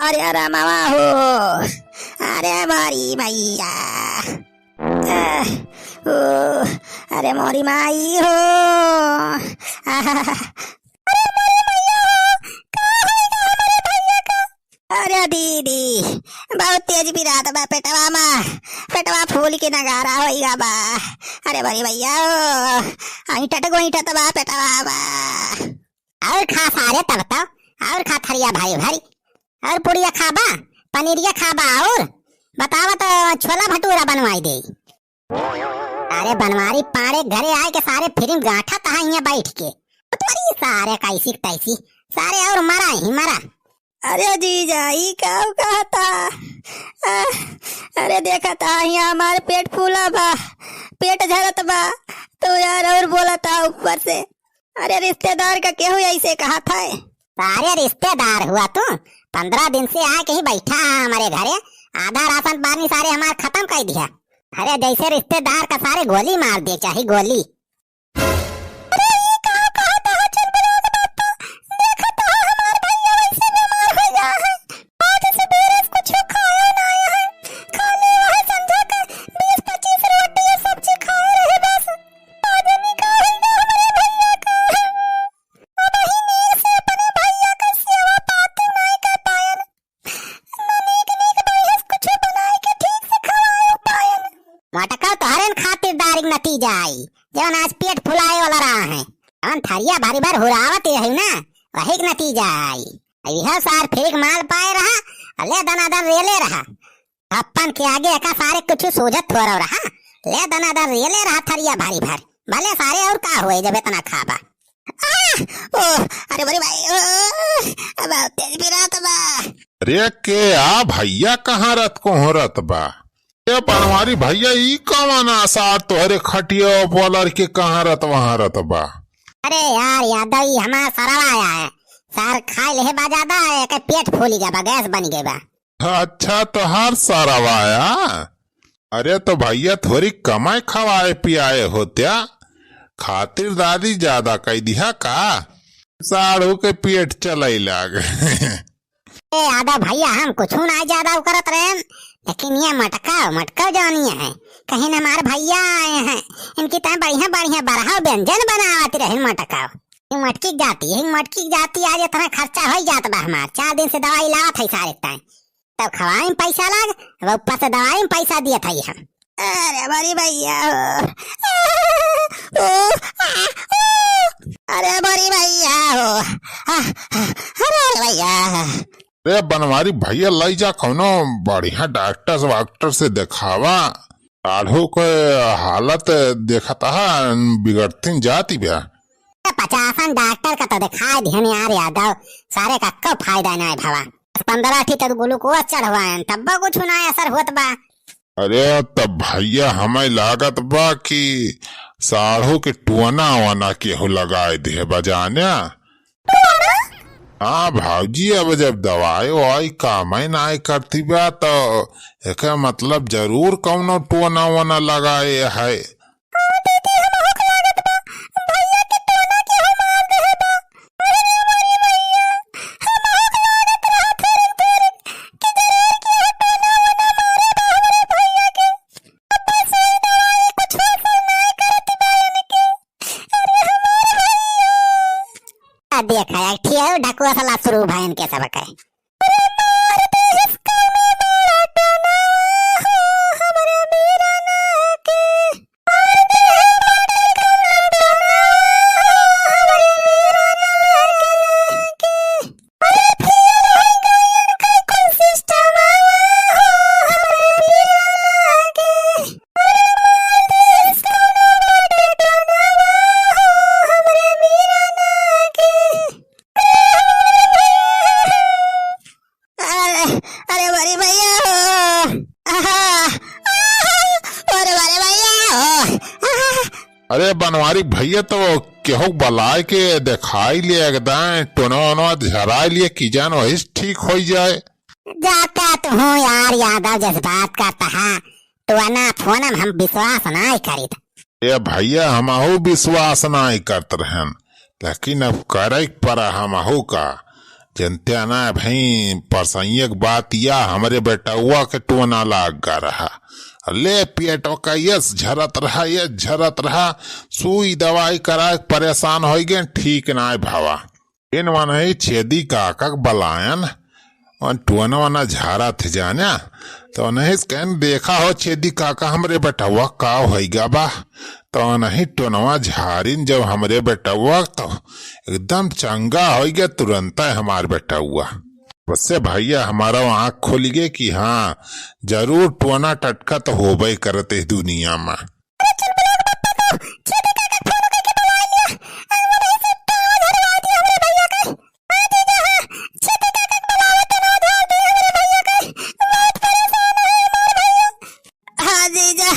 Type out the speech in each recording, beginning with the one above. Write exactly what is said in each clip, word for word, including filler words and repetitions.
अरे रमवा हो, अरे मोरी मैया, आह, ओ, अरे मोरी माई हो, आह, अरे मोरी मैया हो, का होइगा हमरे भैया का? अरे दीदी, बहुत तेज पिरात बा पेटवा मा, पेटवा फूल के नगारा होइगा बा। अरे मोरी मैया हो, ऐंठत गोइंठत बा पेटवा मा। और खा सारे तब तो, और खा थरिया भरी भरी, और पुड़िया खाबा, पनीरिया खाबा, और बतावा तो छोला भटूरा बनवाई दे। अरे बनवारी पाड़े घरे आए के सारे फिल्म गांठत हा हियां बैठ के। तोरी सारे कैसी तैसी, सारे और मरा ही मरा। अरे जीजा, ई का कहता? आ, अरे देखत हा हियां हमार पेट फूला बा, पेट झरत बा, तो यार और बोलत हा ऊपर से। अरे रिश्तेदार का केहू ऐसे कहत है? सारे रिश्तेदार हुआ तू, पन्द्रह दिन से आके ही बैठा है हमारे घरे, आधा राशन पानी सारे हमार खत्म कर दिया। अरे जैसे रिश्तेदार का सारे गोली मार दे, चाहे गोली। अरे ये का कहत हा चंद्रबाबू बापा, देखत हा हमार भैया वैसे बीमार हो गया है, आज से बेरस कुछ खाया ना है, खाली वह संझा के बीस पच्चीस रोटी या सब्जी खाए रहे बस। आज निकाल दो हमरे भैया का। अब ही नीर से अपने भैया का सेवा पाती नाई कर पायन। न नीक नीक बढ़िया से कुछ बनाए के ठीक से खवाए पायन। मटका तोहरेन खातिरदारी के नतीजा आई, जवन आज पेट फुलाए वाला रहा है। जवन थरिया भरी भर हुरावत रही ना, वही के नतीजा आई। यह सार फिर माल पाए रहा, ले दनादन रेले रहा। अपन के आगे एका सारे कुछ सूझत थोड़ा रहा, ले दनादन रेले रहा थरिया भारी भारी। भले सारे और का हुए जब इतना खाबा। आह! ओह! अरे बड़ी भाई, ओह! अब तेज पिरात बा। अरे के आ भैया, कहाँ रत को हो रत बा? ए बनवारी भैया, ई कवन आसार तोहरे खटिया पलर के कहाँ रत वहाँ रत बा? अरे यार यादव, ई हमार सरवा आया है, सार खाए लेहे बा ज्यादा, एके पेट फूली गया बा, गैस बन गए बा। अच्छा, तोहार सरवा आया? अरे तो भैया, थोरी कमाए खवाए पियाए होत्या, खातिरदारी ज्यादा कई दिहा का? साढ़ू के पेट चलई लाग। ए यादव भैया, हम कुछ ना ज्यादा करत रहे, लेकिन ये मटकाओ, मटकाओ जानिए है, कहीं हमार भैया आए हैं, इनकी तय बढ़िया बढ़िया बरहा व्यंजन बनावत रहे मटकाओ। ये मटकी जाती है, मटकी जाती, आज इतना खर्चा हो जात बा हमार, चार दिन से दवाई लावत है सारे तय। तब खवाई में पैसा लाग, अब ऊपर से दवाई में पैसा दिया था हम। अरे बड़ी भैया हो। ओ, आ, ओ। अरे बड़ी भैया हो। आ, आ, अरे भैया। अरे बनवारी भैया, लई जा कौनो बढ़िया डॉक्टर से, डॉक्टर से दिखावा। साढ़ू के हालत देखत हा, बिगड़तीन जाती बा। ए, पचासन डॉक्टर का तो दिखाई दिहन यार यादव, सारे का को फायदा नाय भवा। पन्द्रह ठी तो ग्लूकोज चढ़वाएन, तब कुछ ना असर होत बा। अरे तब भैया, हमें लागत बा कि साढ़ू के टोना वोना केहू लगाए दिहे बा जाने। हाँ भौजी, अब जब दवाई ववाई कामे नाय करती बा, तो एकर मतलब जरूर कौनो टोना वोना लगाए है। हाँ दीदी, हमहू के लागत बा, भैया के टोना केहू मार देहे बा। अरे मोरी भैया, हमहू के लागत रहा थोरिक थोरिक कि जरूर केहू टोना वोना मारे बा हमरे भैया के। अब बस ई दवाई कुछ असर नाय करत बा इनके। अरे हमार भैया। आ देख, एक ठिया ढकुआ साला शुरू भा इनके सबके। अरे, अरे बड़ी भैया हो। आहा, आहा, अरे बड़े भैया हो। आहा। अरे बनवारी भैया, तो केहू बलाए के देखाई लिए, एकदम टोनो ओनो झराई लिए, की जान वही से ठीक होई जाए। जाता तो हूँ यार यादव, जज्बात का तहा टोना फोना में हम विश्वास नाय करित। ए भैया, हमहू विश्वास नाय करत रहन, लेकिन अब करे के पड़ा हमहू का। जनते ना भाई, परसैया के बात या हमरे बेटउआ के टोना लाग गा रहा। ले पेटवा का यस झरत रहा, यस झरत रहा, सुई दवाई करा के परेशान होइ गए, ठीक नाहीं भवा। इन वनही छेदी काका के बलायन, उन टोना वना झारा थे जाने, तो उन्हें कहन, "देखा हो छेदी काका, हमरे बेटउआ का होइ गा बा।" तो उन्हें टोनवा झारिन जब हमरे बेटउआ, तो एकदम चंगा होइ गया तुरंत हमार बेटउआ। बस से भैया हमारा आँख खुल गए कि हाँ, जरूर टोना टटका तो होबे करत इस दुनिया में। हाँ जीजा,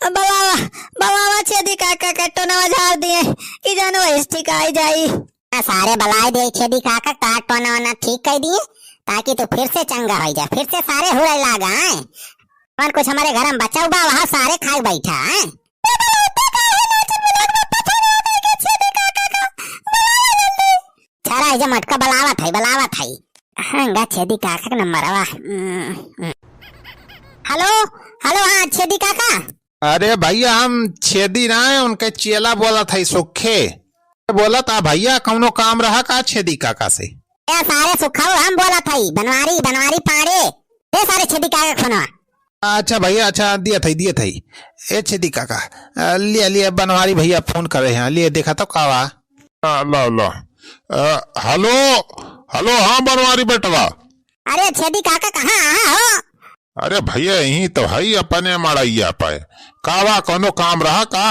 बलावा, बलावा छेदी काका के टोनवा झार दिए कि जानो इस ठिकाई जाई। हाँ, सारे बलाए दे छेदी काका, तार टोना वोना ठीक कर दिए, ताकि तू फिर से चंगा होइ जा, फिर से सारे हुरै लागा हैं। और कुछ हमरे घर में बचा हुआ, वहाँ सारे खाए बैठा हैं। छरा, ये मटका बलावत है, बलावत है। हाँ, गा छेदी काका के नंबर आवा। हम्म, हम्म। हेलो, हेलो, हाँ, छेदी काका। अरे भैया, हम छेदी ना है, उनके चेला बोलत है, सुखे। बोलत आ भैया, कौनो काम रहा का छेदी काका से? ए सारे सुखऊ, हम बोलत हई, बनवारी, बनवारी पाड़े। ए सारे छेदी काका के फोनवा। अच्छा भैया, अच्छा, दिया थई, दिया थई। ए छेदी काका, अ, लिया, लिया, बनवारी भैया फोन करे हैं, लिया देखा तो का बा। हाँ, ला, ला। अ, हेलो, हेलो, हाँ बनवारी बेटवा। अरे छेदी काका, कहाँ आहा हो? अरे भैया, यहीं तो हई अपने मड़ैया पे। का बा, कौनो काम रहा का?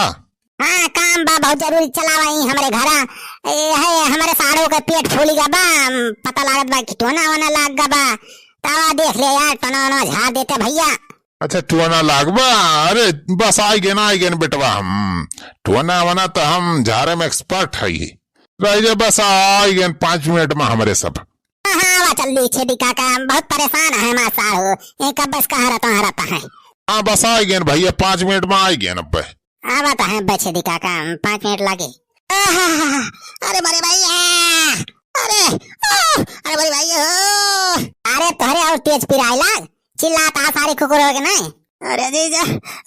हाँ, काम बा, बहुत जरूरी। चलावा यहीं हमरे घरा। ए, है, हमरे साढ़ू के पेट फूली गा बा, पता लागत बा कि टोना वोना लाग गा बा। तावा देख ले यार, टोना वोना झार देते भैया। अच्छा, टोना लाग बा? अरे बस आइ गेन, आइ गेन बेटवा हम। टोना वोना तो हम झारे में expert हई। रह जा, बस आइ गेन पाँच मिनट में हमरे सब। हाँ, हाँ, आवा जल्दी छेदी काका, हम बहुत परेशान है हमार साढ़ू। ये कब बस कहाँ रहता, कहाँ रहता है? हाँ, बस आइ गेन भैया, पाँच मिनट में आइ गेन अब। आवत है बछेदी काका, पाँच मिनट लागे। आहा, अरे बड़े भैया, अरे, ओ, अरे बड़े भैया हो। अरे तोहरे और तेज पिराए लाग, चिल्लात आ सारे कुकुर हो के नहीं। अरे जीजा,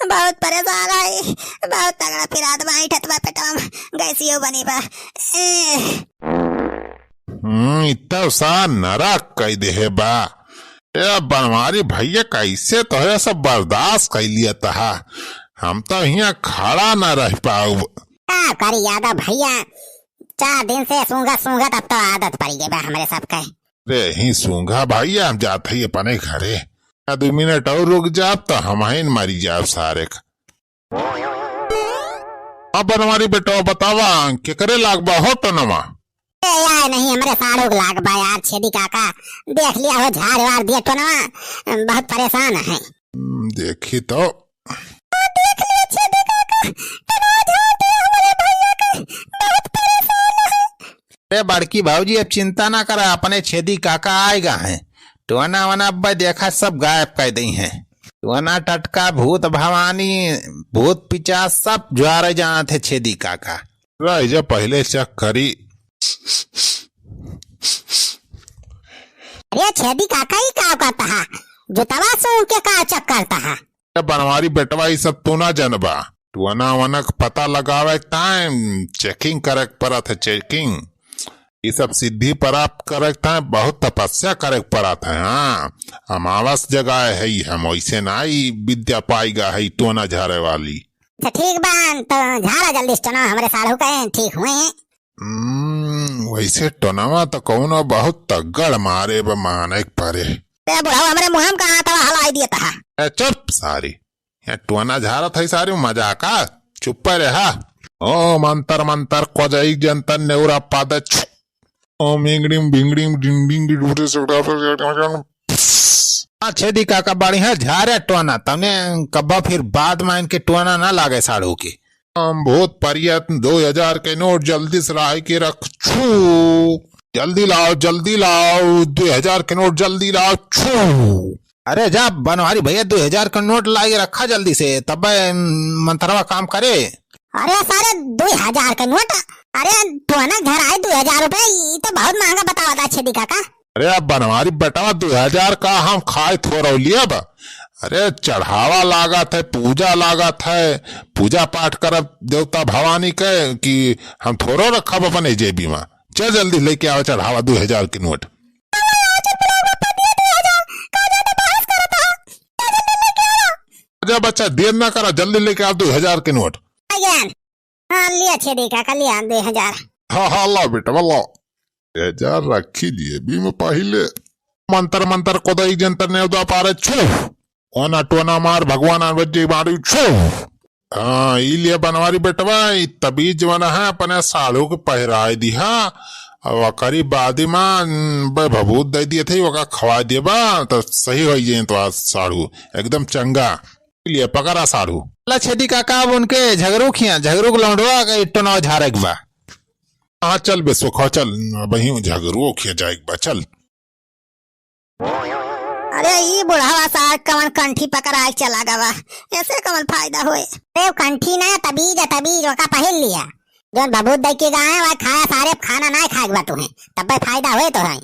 बहुत परेशान है, बहुत तगड़ा पिरात बा, ऐंठत बा पेटवा में, गैसियो बनी बा। ए। हम्म, इतना सा नरक कई देहे बा। ए बनवारी भैया, कैसे तोहरे सब बर्दाश्त कर लिया तहा? हम तो हियाँ खड़ा ना रह पाउब। का करी यादव भैया, चार दिन से सूंघत सूंघत अब तो आदत पड़ गई बा हमरे सबके। रे ही सूंघा भैया, हम जात हई अपने घरे। आ दो मिनट और रुक जाब तो हम ही मरी जाब सारे का। अब बनवारी बेटवा बतावा, केकरे लाग बा हो टोनवा? ए यार, नहीं, हमरे साढ़ू के लाग बा यार, छेदी काका। देख लिया हो, झाड़ वार दिया टोनवा, बहुत परेशान है। हम्म, देखी तो। देख लिया छेदी काका, टोनवा झाड़ दिया हमरे भैया के, बहुत परेशान है। अरे बड़की भौजी, अब चिंता ना करा, अपने छेदी काका आएगा हैं। टोना वोना अब देखा सब गायब कर दी हैं। टोना टटका, भूत भवानी, भूत पिचास सब ज्वारे जाना थे छेदी काका। रह जा, पहले check करी। अरे छेदी काका, ई का करता है? जुतवा सूंघ के का check करता है? ए बनवारी बेटवा, ई सब तू ना जनबा। टोना वोना के पता लगावे के time checking करे के पड़त है, checking। ई सब सिद्धि प्राप्त करे के time बहुत तपस्या करे के पड़त है। हाँ, अमावस जगाए है ई, हम वैसे ना ई विद्या पाई गा है ई टोना झारे वाली। अच्छा ठीक बा, तो झाड़ा जल्दी से टोना हमरे साढ़ू के ठीक हुए। हम्म, वैसे टोनवा तो कौनो बहुत तगड़ मारे बा, माने के परे। ए बुढ़ऊ, हमरे मुँह में का हाथवा हलाई दिया तहा। ए चुप सारी, यहाँ टोना झारत है सारी, मजाका, चुप्पे रहा। ओम अंतर मंतर कोजई जंतर नेउरा पाद छु। ओम इंगड़िम भिंगड़िम डिंग डिंग डिडूरे से। आ छेदी काका, बढ़िया झारे टोना, तने कब्बा फिर बाद में इनके टोना ना लागे साढ़ू के। हम भूत परियत दो हजार के नोट जल्दी से लाए के रख छू। जल्दी लाओ, जल्दी लाओ, दो हजार के नोट जल्दी लाओ छू। अरे जा बनवारी भैया, दो हजार का नोट लाए रखा जल्दी से, तब मंत्रवा काम करे। अरे सारे दो हजार का नोट, अरे टोना घर आए दो हजार रुपए, ई तो बहुत महंगा बतावा था छेदी काका। अरे अब बनवारी बेटवा, दो हजार का हम खाए थोरौलिया बा। अरे चढ़ावा लागत है, पूजा लागत है, पूजा पाठ करब देवता भवानी के कि हम थोरो रखब अपने जेबी में। चल जल्दी लेके आवा चढ़ावा दो हजार के नोट। जा बच्चा, देर ना करा, जल्दी लेके आ दो हजार के नोट। आ गया। हाँ, लिया छेदी काका, लिया दो हजार। हाँ, हाँ, ला बेटवा, ला। दो हजार रखी जेबी में पहिले। मंतर, मंतर, कोदई जंतर नेवदा पारे, छू। ओना टोना मार, भगवान आन बज्जे मारू, छू। हाँ, ई लिया बनवारी बेटवा, ई तबीज जवन है, अपने साढ़ू के पहिराए दिहा। अब ओकरी बादी मा, न, बे भभूत दे दिए थे, ओका खवाए देबा, तो सही होई जाई तो आज साढ़ू, एकदम चंगा। लिया, पकड़ा साढ़ू। ला छेदी काका, अब उनके झगरू खिया, झगरू के लौंडवा के इट्टो नाव झारे के बा। हाँ, चल बे सुखवा, चल, अबहीं झगरू खिया जाए के बा, चल। अरे, ई बुढ़वा सार कवन कंठी पकड़ाए के चला गवा, ऐसे कवन फायदा होए? अरे, वो कंठी ना, तबीज है, तबीज, ओका पहिर लिया। जौन भभूत दे के गए, वह खाया सारे, खाना ना खाए के बा तुहें, तब्बे फायदा होए तो है।